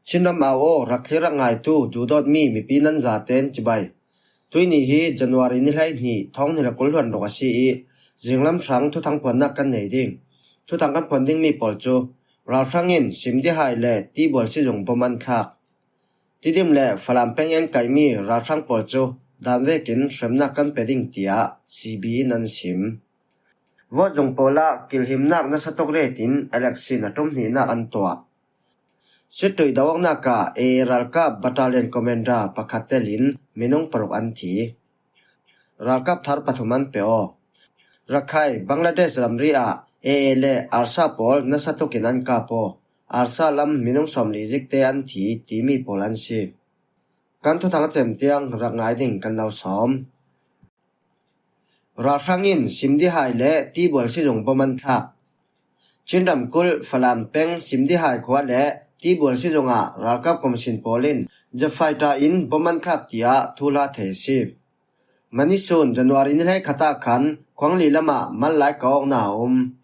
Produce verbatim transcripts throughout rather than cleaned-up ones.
Chinram au aw, rak thlir rak ngaitu duhdawtmi mipi nan zaten cibai. Tuini hi January ni hleihnih, thawng hnih le kul hluan ruk a si ih, zinglam hrang thuthang phuannak kan nei ding. Thuthang kan phuan dingmi pawl cu ralhrang in Simdihai le Tibual sizung bom an thlak. Tidim le Falam peng an kaihmi ralhrang pawl cu dan vekin hremnak kan pe ding, tiah C B in an sim. Vote zung pawlah kilhimnak nasa tuk retin election a ṭum hnihnak an tuah. Sittui do-awknak ah A A ralkap battalion commander pakhat telin minung paruk an thi. Ralkap thar pathum an pe aw. Rakhine, Bangladesh ramri ah A A le ARSA pawl nasa tukin an kap aw. ARSA lam minung sawmli zikte an thi timi pawl an si. Kan thuthang a cem tiang rak ngai ding kan lo sawm. Ralhrang in Simdihai le Tibual sizung bom an thlak. Chin ramkulh Falam peng Simdihai khua le Tibual sizung ah ralkap commission pawl in jet fighter in bom an thlak, tiah thuhla thei a si. Manisun January ni hleikhat ah khan Khuangli lamah mal lai ka awkna a um.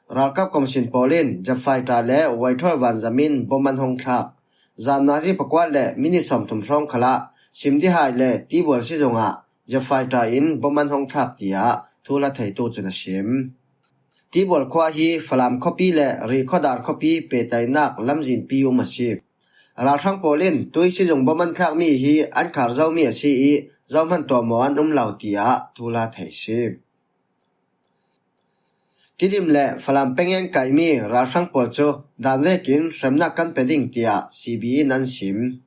Ralkap commission pawl in jet fighter le waithol vanzam in bom an hong thlak. Zan nazi pakua le minit sawmthum hrawng khalah Simdihai le Tibual sizung ah jet fighter in bom an hong thlak, tiah thuhla theitu cun a sim. Tibual khua hi Falam khuapi le Rihkhawdar khuapi pehtlaihnak lamzinpi um a si. Ralhrang pawl in tui sizung bom an thlakmi hi an khar zomi a si ih zohman tuahmawh an um lo, tiah thuhla thei a si. Tidim le Falam peng an kaihmi ralhrang pawl cu dan vekin hremnak kan pe ding, tiah C B in an sim.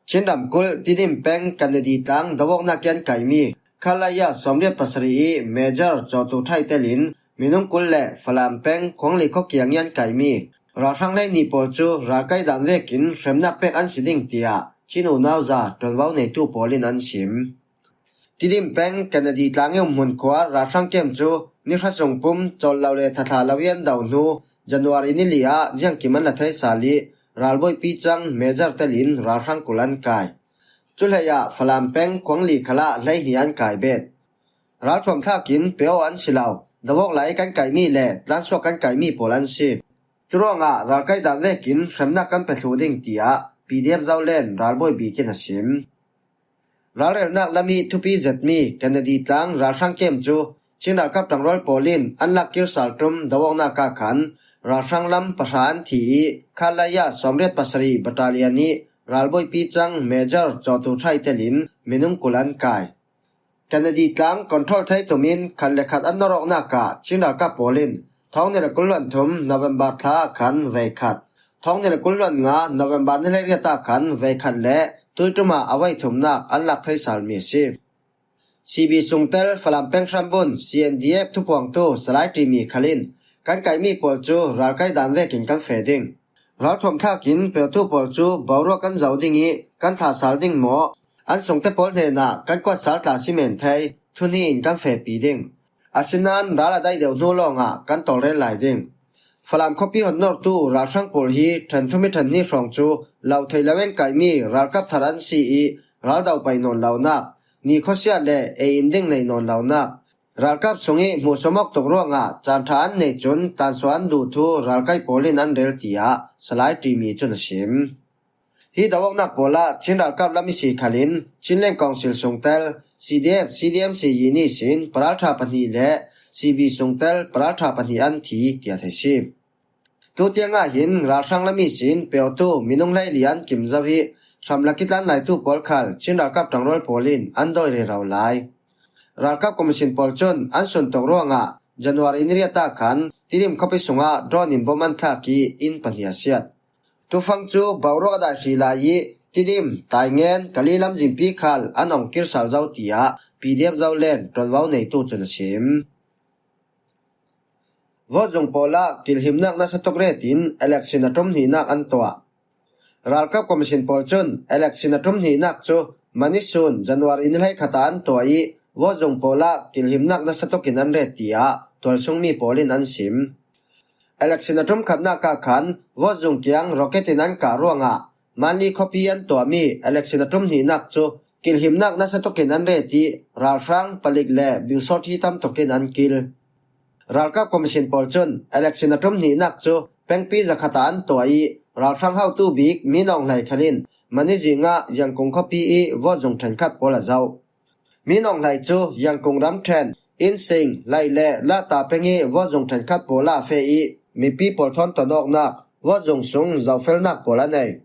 Chin ramkulh Tidim peng Kennedy tlang do-awknak i an kaihmi Khalaya sawmriat pasarih ih Major Cawtu Thai telin minung kul le Falam peng Khuangli khua kiang i an kaihmi ralhrang hleihnih pawl cu ralkai dan vekin hremnak pek an si ding, tiah Chin unauza ṭuanvo neitu pawl in an sim. Tidim peng Kennedy tlang i umhmun khua ralhrang kem cu ni hra sung pum cawl lo le thathla lo i an do hnu January ni li ah ziangkim an la thei sal ih ralbawipi cang Major telin ralhrang kul an kai. Cuhleiah Falam peng Khuangli khalah hleihnih an kai bet. Ralthuam thlak in pe aw an si lo, do-awk lai kan kaihmi le tlansuak kan kaihmi pawl an si. Curuangah ralkai dan vekin hremnak kan pe thluh ding, tiah P D F Zoland ralbawi bik in a sim. Ralrelnak lam ih thupi zetmi Kennedy tlang ralhrang kem cu Chin ralkap ṭangrual pawl in an lak kir sal ṭum do-awknak ah khan ralhrang lam pahra an thi ih Khalaya sawmriat pasarih battalion ih ralbawipi cang Major Cawtu Thai telin minung kul an kai. Kennedy tlang control thei tum in khat le khat an nawr awknak ah Chin ralkap pawl in thawng hnih le kul hluan thum November thla ah khan veikhat, thawng hnih le kul hluan nga November ni hleiriat ah khan veikhat le tuiṭum ah a veithumnak an lak thei salmi a si. C B sungtel Falam peng hrambun C N D F thupuangtu Salai Ṭimi khal in kan kaihmi pawl cu ralkai dan vekin kan feh ding. Ralthuam thlak in petu pawl cu boruak kan zoh ding ih kan thlah sal ding maw, an sungte pawl hnenah kan kuat sal tla si men thei, thuhni in kan fehpi ding. Asinain ral a daih deuh hnu lawngah kan tawlrel lai ding. Falam khuapi hotnortu ralhrang pawl hi ṭhen thum ih ṭhen hnih hrawng cu lo thei lo in kaihmi ralkap thar an si ih ral do paih nawn lonak, ni khuasiah le ei in ding nei nawn lonak, ralkap sungih hmuhsuam awk tuk ruangah caan ṭha an nei cun tansuah an duh thu ralkai pawl in an rel, tiah Salai Ṭimi cun a sim. Hi do-awknak pawlah Chin ralkap lam ihsi khal in Chinland Council sungtel C D F, C D M C ihsin paralṭha pahnih le C B sungtel paralṭha pahnih an thi, tiah thei si. Tutiang ah hin ralhrang lam ihsin petu minung hleili an kim zo ih hramlak ih tlan laitu pawl khal Chin ralkap ṭangrual pawl in an dawi rero lai. Ralkap commission pawl cun an suntuk ruangah January ni riat ah khan Tidim khuapi sungah drone in bom an thlak ih inn pahnih a siat. Tufang cu boruak a dai hrih lai ih Tidim, Taingen, Kali lamzinpi khal an ong kir sal zo, tiah P D F Zoland ṭuanvo neitu cun a sim. Vote zung pawlah kilhimnak nasa tuk retin election a ṭum hnihnak an tuah. Ralkap commission pawl cun election a ṭum hnihnak cu manisun January ni hleikhat ah an tuah ih vote zung pawlah kilhimnak nasa tukin an ret, tiah tualsungmi pawl in an sim. Election a ṭum khatnak ah khan vote zung kiang rocket in an kah ruangah Manli khuapi an tuahmi election a ṭum hnihnak cu kilhimnak nasa tukin an ret ih ralhrang palik le biusawṭhi tam tukin an kil. Ralkap commission pawl cun election a ṭum hnihnak cu pengpi zakhat ah an tuah ih ralhrang hotu bik Min Aung Hlaing khalin mani zingah Yangon khuapi i vote zung ṭhenkhat pawl a zoh. Min Aung Hlaing cu Yangon ramṭhen, Insein, Laih le Latha peng i vote zung ṭhenkhat pawl ah a feh i mipi pawl thawn ton awknak, vote zung sung zohfelnak pawl a nei.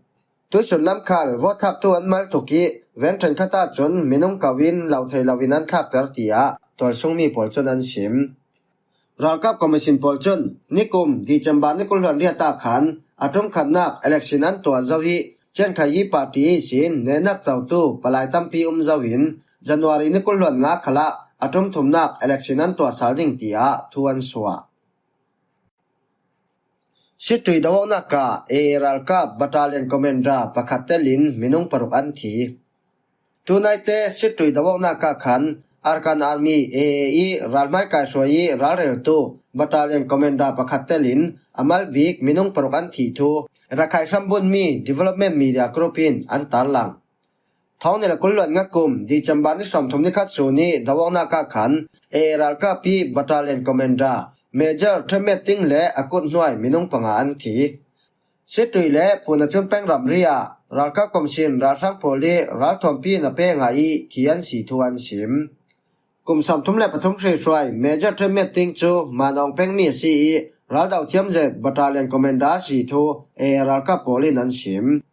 Tuisun lam khal vote thlaktu an mal tuk i veng ṭhenkhat ahcun minung ko in lo thei loin an thlakter, tiah tualsungmi pawl cun an sim. Ralkap commission pawl cun nikum December ni kul hluan riat ah khan a ṭumkhatnak election an tuah zo i, Chin Khayi party ihsin nenak cotu palai tampi um zo in January ni kul hluan nga khalah a ṭumthumnak election an tuah sal ding, tiah thu an suah. Situi do awknak ah A A ralkap battalion commander pakhat telin minung paruk an thi. Tunaite situi do awknak ah khan Arakan Army, A A i ralhmai kaihruai i ralreltu battalion commander pakhat telin a mal bik minung paruk an thih thu Rakhine hrambunmi Development Media Group in an tarlang. Thawng ni le kul hluan nga kum December ni sawmthum ni khat sun i do awknak ah khan A A ralkap i battalion commander Major Ṭhenmet Ting le a kut hnuai minung panga an thi. Situi le Puna Chun peng ramri ah ralkap commission ralhrang pawl i ralthuampi in a pek ngah i thi an si thu an sim. Kum sawmthum le pathum hruai Major Ṭhenmet Ting cu Man Aung pengmi a si i, raldo thiam zet battalion commander a si thu A A ralkap pawl in an sim.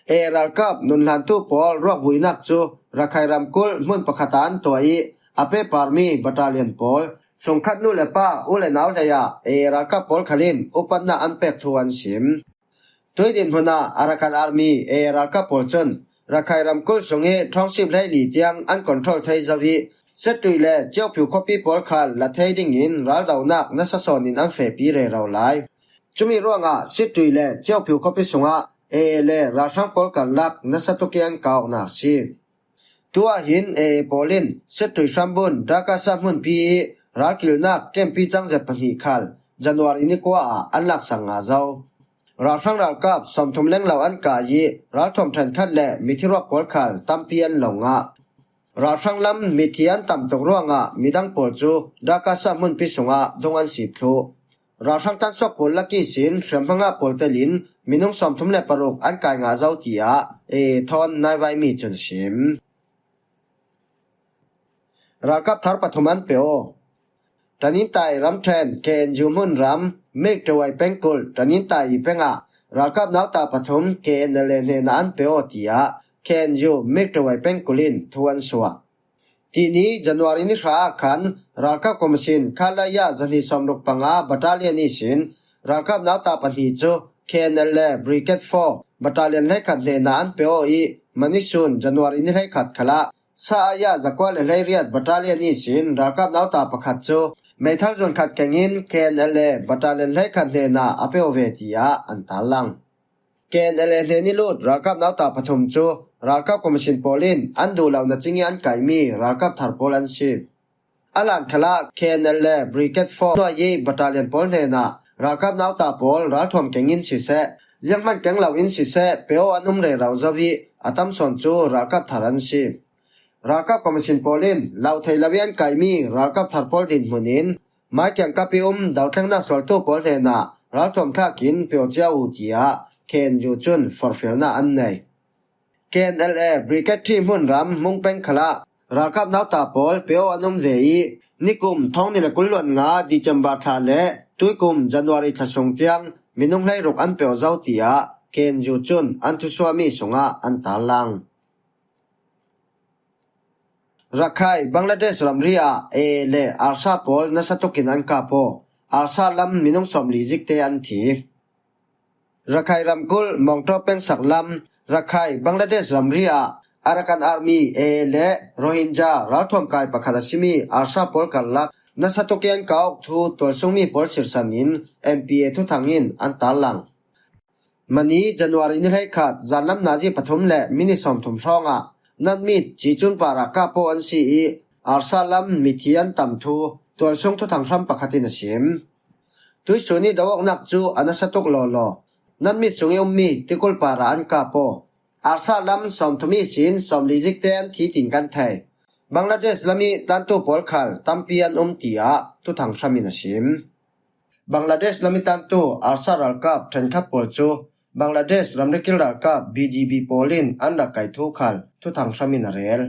A A ralkap nunhlantu pawl ruakvuinak cu Rakhine ramkulh hmun pakhat ah an tuah i, a peparmi battalion pawl sungkhat nu le pa, u le nau hleiah A A ralkap pawl khalin upatnak an pek thu an sim. Tui dinhmun ah Arakan Army, A A ralkap pawl cun Rakhine ramkulh sung i ṭhawng sip hleili tiang an control thei zo i, Situi le Ciophiu khuapi pawl khal la thei dingin raldonak nasa sawn in an fehpi rero lai. Cumi ruangah Situi le Ciophiu khuapi sungah A A le ralhrang pawl karlak nasa tuk i an kau awknak a si. Tuah hin A A pawl in Situi hrambun Dakasa hmunpi i ralkilnak kempi cangzet pahnih khal January ni kua ah an laksak ngah zo. Ralhrang ralkap sawmthum lenglo an kai i ralthuam ṭhenkhat le mithiruak pawl khal tampi an lo ngah. Ralhrang lam mithi an tam tuk ruangah midang pawl cu Dakasa hmunpi sungah dung an si thluh. Ralhrang tansuak pawl lak ihsin hriamhma ngah pawl telin minung sawmthum le paruk an kai ngah zo, tiah A A thawn Naivaimi cun sim. Ralkap thar pathum an pe aw. Tanintai ramṭhen K N U hmunram Mekṭawai pengkulh Tanintai i pengah ralkap nauta pathum K N L A hnenah an pe aw, tiah K N U Mekṭawai pengkulh in thu an suah. Tini January ni hra ah khan ralkap commission Khalaya zahnih sawmruk panga battalion ihsin ralkap nauta pahnih cu K N L A Brigade four battalion hleikhat hnenah an pe aw i, mani sun January ni hleikhat khalah Saaya zakua le hleiriat battalion ihsin ralkap nauta pakhat cu meithal zun khat kengin K N L A battalion hleikhat hnenah a pe aw ve, tiah an tarlang. K N L A hnen i lut ralkap nauta pathum cu ralkap commission pawl in an duh lo na cing i an kaimi ralkap thar pawl an si. A hlan khalah K N L A Brigade four hnuai i battalion pawl hnenah ralkap nauta pawl ralthuam kengin siseh, zianghman keng loin siseh, pe aw an um rero zo i a tam sawn cu ralkap thar an si. Ralkap commission pawl in lo thei lo i an kaimi ralkap thar pawl dinhmun in maikiangkap i um dothlengnak sualtu pawl hnenah ralthuam thlak in pe aw cia u, tiah K N U cun forhfialnak an nei. K N L A Brigade three hmunram Mung peng khalah ralkap nauta pawl pe aw an um ve i, nikum thawng ni le kul hluan nga December thla le tuikum January thla sung tiang minung hleiruk an pe aw zo, tiah K N U cun an thusuahmi sungah an tarlang. Rakhine, Bangladesh ramri ah A A le ARSA pawl nasa tukin an kap aw. ARSA lam minung sawmli zikte an thi. Rakhine ramkulh Mawngṭaw pengsak lam, Rakhine, Bangladesh ramri ah Arakan Army, A A le Rohingya ralthuam kai pakhat a simi ARSA pawl karlak nasa tuk i an kau thu tualsungmi pawl sirsan in M P A thuthang in an tarlang. Mani January ni hleikhat zanlam nazi pathum le minit sawmthum hrawngah Nanmit Cicun parah kap aw an si i, ARSA lam mithi an tam thu tualsung thuthang hram pakhat in a sim. Tuisun i do awknak cu a nasa tuk lawlaw. Nanmit sung i ummi Tikul parah an kap aw. ARSA lam sawmthum ihsin sawmli zikte an thi tin kan thei. Bangladesh lam i tlantu pawl khal tampi an um, tiah thuthang hram in a sim. Bangladesh lam i tlantu ARSA ralkap ṭhenkhat pawl cu Bangladesh ramri kil ralkap B G B pawl in an rak kaih thu khal thuthang hramin a rel.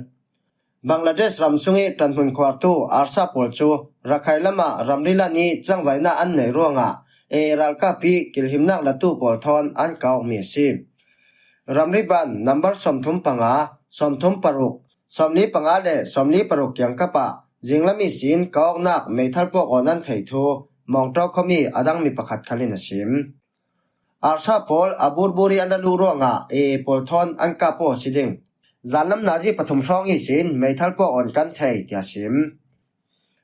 Bangladesh ram sungih ṭanhmun khuartu ARSA pawl cu Rakhine lamah ramri lan ih cangvaina an neih ruangah A A ralkap ih kilhimnak latu pawl thawn an kah awkmi a si. Ramri ban nambar sawmthum panga, sawmthum paruk, sawmli panga le sawmli paruk kiangkap ah zinglam ihsin kah awknak meithal puak awn an theih thu Mawngṭaw khuami a dang mi pakhat khal in a sim. ARSA pawl a burbur ih an ra luh ruangah A A pawl thawn an kah paw a si ding. Zanlam nazi pathum hrawng ihsin meithal puak awn kan thei, tiah sim.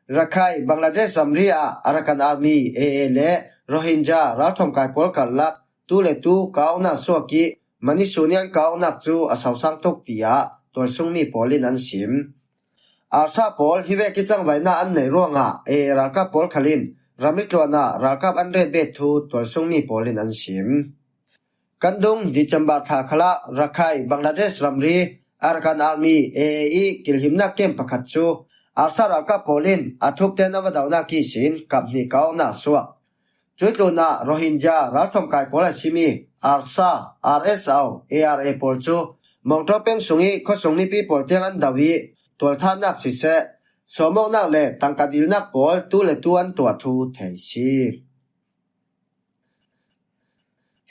Rakhine, Bangladesh ramri ah Arakan Army, A A le Rohingya ralthuamkai pawl karlak tu le tu kah awknak suak ih mani sun ih an kah awknak cu a sosang tuk, tiah tualsungmi pawl in an sim. ARSA pawl hi vek ih cangvaina an neih ruangah A A ralkap pawl khal in ramri tluan ah ralkap an ret bet thu tualsungmi pawl in an sim. Kan dung December thla khalah Rakhine, Bangladesh ramri Arakan Army, A A ih kilhimnak kem pakhat cu ARSA ralkap pawl in a thukten a va dohnak ihsin kap hnih kah awknak a suak. Cuih tlunah Rohingya ralthuamkai pawl a simi ARSA, R S O, A R A pawl cu Mawngṭaw peng sungih khuasung mipi pawl tiang an do ih tualthannak siseh, sawmawknak le tangka dilnak pawl tu le tu an tuah thu thei si.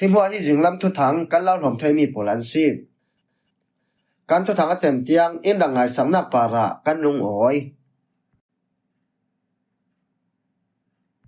Hi hmuah hi zinglam thuthang kan lo hlawm theimi pawl an si. Kan thuthang a cem tiang in rak ngaisaknak parah kan lungawi.